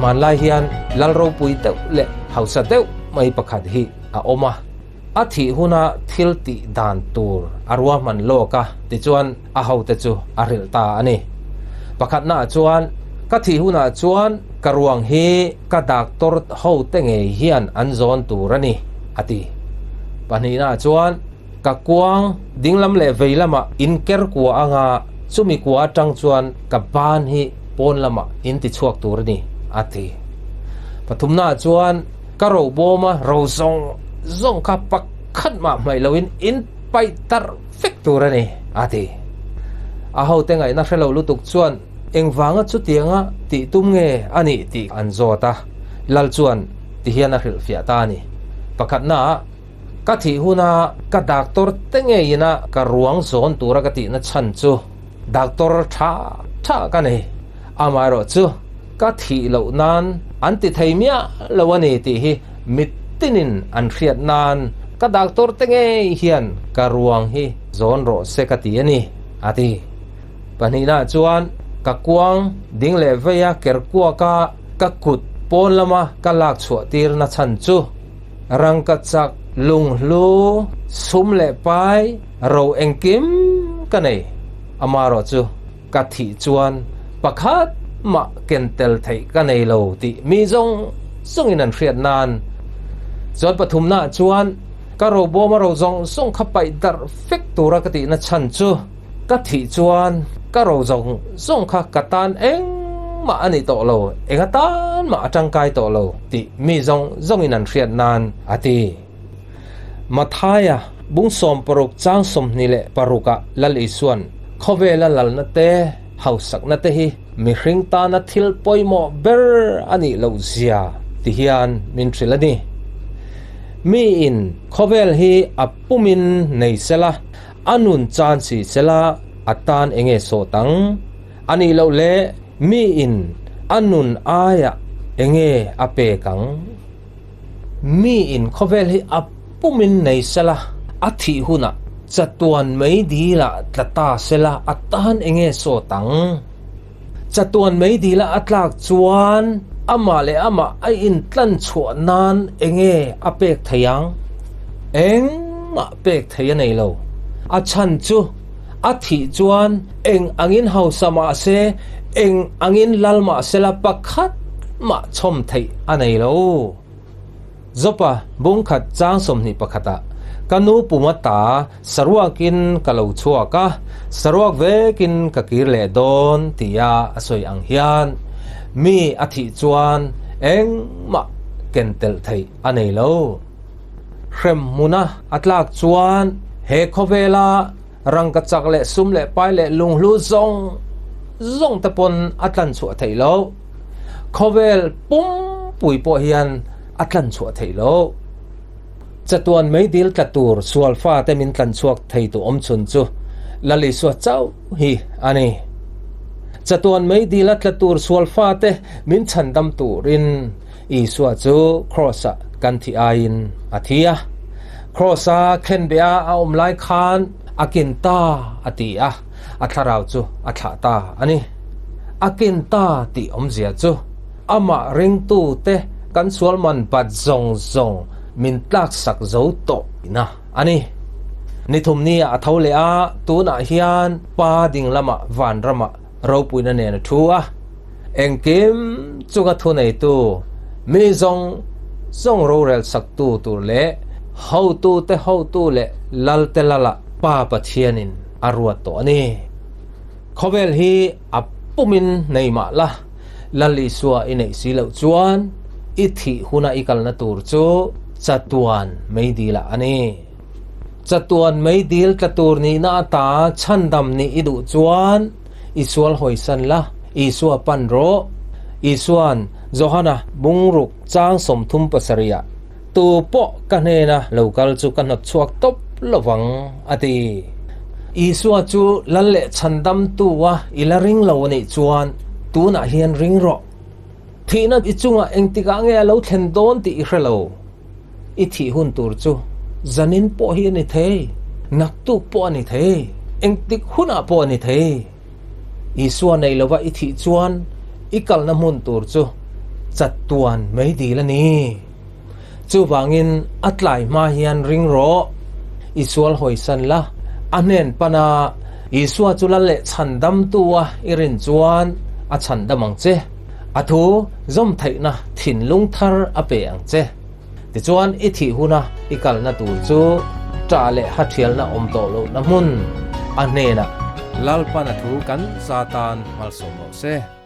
Hmanlai hian lal ropui deuh leh hausa deuh mai pakhat hi a awm a. A thih huna thil tih dan tur a ruahman lawk a, tichuan a hote chu a hrilh ta a ni. Pakhatnaah chuan, Ka thih hunah chuan ka ruang hi ka doctor hote ngei hian an zawn tur a ni, a ti. Pahnihnaah chuan, Ka kuang dinglam leh vei lamah in ker kua anga chumi kua atang chuan ka ban hi pawn lamah in ti chhuak tur a ni, a ti. Pathumnaah chuan ka ro bawma ro zawng zawng kha pakhat mah hmaih loin in paih tarh vek tur a ni, a ti. A hote ngaihna hre lo lutuk chuan engvanga chutianga tih tum nge a nih tih an zawt a, Lal chuan tihian a hrilhfiah ta a ni. Pakhatnaah. Ka thih huna ka doctor te ngeina ka ruang zawn tura ka tihna chhan chu doctor tha tha ka nei. Amaherawh chu ka thih loh nan an ti thei miah lo a ni tih hi mitinin an hriat nan ka doctor te ngei hian ka ruang hi zawn rawh se ka ti a ni, a ti. Pahnihnaah chuan ka kuang ding leh veia kerkuaka ka kut pawn lama ka lak chhuah tirna chhan chu Rangkachak, lunghlu, sum leh pai, ro engkim ka nei. Amarawh chu ka thih chuan pakhat mah ken tel theih ka nei lo tih mi zawng zawngin an hriat nan. Chuan pathumnaah chuan ka robawma ro zawng zawng kha paih darh vek tura ka tihna chhan chu Ka thih chuan ka ro zawng zawng kha ka tan engmah a ni tawh lo, enga tan mah a tangkai tawh lo tih mi zawng zawngin an hriat nan a ti. Mathaia bung 60 chang 26ah Lal Isua'n khawvela lalna te, hausakna te hi mihring tana thil pawimawh ber a nih loh zia ti hian min hrilh a ni. Miin khawvel hi a pumin nei sela, A nun chan si sela a tan enge sawt ang? A nih loh le mi in a nun aiah enge a pek ang? Mi in khawvel hi a pumin nei sela a thih hunah chatuan mei dilah tla ta sela a tan enge sawt ang? Chatuan mei dila a tlak chuan amah leh amah a intlan chhuah nan enge a pek thei ang? Engmah pek thei a nei lo. A chhan chu a thih chuan eng angin hausa mah se, eng angin lal mah sela pakhat mah chhawm theih a nei lo. Zopa bungkhat chang 21ah ka nu puma ta saruakin ka lo chhuak a, saruak vekin ka kir leh dawn tia a sawi ang hian mi a thih chuan engmah ken telh theih a nei lo. Hrem hmuna a tlak chuan he khawvela rangkachak leh sum leh pai leh lunghlu zawng zawng te pawn a tlan chhuah theih loh. Khawvel pumpui pawh hian a tlan chhuah theih loh. Chatuan meidil tla tur sual fate min tlan chhuak thei tu awm chhun chu Lal Isua chauh hi a ni. Chatuan meidil a tla tur sual fate min chhandam turin Isua chu Kraws-ah kan thih aiin a thi a. Kraws-a khenbeh a a awm lai khan a kin ta a ti a, a thlarau chu a thlah ta a ni. A kin ta tih awmzia chu amah ringtute kan sual man bat zawng zawng min tlaksak zo tawh ina a ni. Ni thum ni ah a tho leh a, tunah hian Pa ding lamah vanramah ropuina nen a thu a. Engkim chunga thuneitu, mi zawng zawng rorel saktu tur leh hotute hotu leh lalte lalah Pa Pathianin a ruat tawh a ni. Khawvel hi a pumin nei mah la, Lal Isua i neih si loh chuan i thih huna i kalna tur chu chatuan meidilah a ni. Chatuan meidil tla tur nihna ata chhandam nih i duh chuan i sual hawisan la, Isua pan rawh. Isua'n Johana bungruk chang 37ah, Tu pawh ka hnena lo kal chu ka hnawt chhuak tawp lovang, a ti. Isua chu lal leh chhandamtua i la ring lo a nih chuan tunah hian ring rawh. Thihna i chungah engtikah nge a lo thlen dawn tih i hre lo. I thih hun tur chu zanin pawh hi a ni thei, naktuk pawh a ni thei, engtik hunah pawh a ni thei. Isua nei lova i thih chuan i kalna hmun tur chu. Chatuan meidil a ni. Chuvangin a tlai hma hian ring rawh. I sual hawisan la, a hnen pana Isua chu lal leh chhandamtu a i rin chuan a chhandam ang che. A thu zawm theihna thinlung thar a pe ang che. Tichuan i thih huna i kalna tur chu ṭah leh hathialna awm tawh lohna hmun a hnenah Lalpan a thu kan za tan malsawm rawh se.